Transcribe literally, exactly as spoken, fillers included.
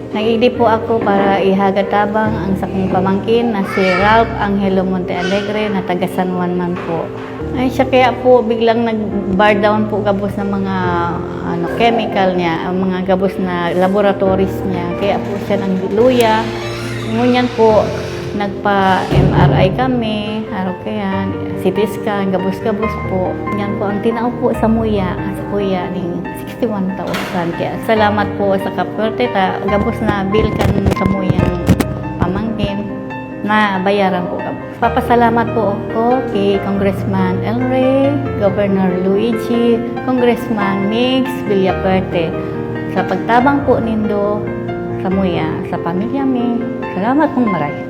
Nag-igdi po ako para ihagad tabang ang sakong pamangkin na si Ralph Angelo Montealegre na taga San Juan man po. Ay siya, kaya po biglang nag-bar down po gabos ng mga ano, chemical niya, ang mga gabos na laboratories niya. Kaya po siya nagluya. Ngunyan po, nagpa-M R I kami, araw kaya, C T scan, gabos-gabos po. Yan po ang tinao po sa muya, sa kuya, ning sixty-one thousand. Kaya salamat po sa Kapuerte, ta, gabos na bill kan samuyang pamangkin, nabayaran po kami. Papasalamat po ako kay Congressman El Rey, Governor Luigi, Congressman Migs Villafuerte, sa pagtabang po nindo sa muya, sa pamilya mi. Salamat pong maray.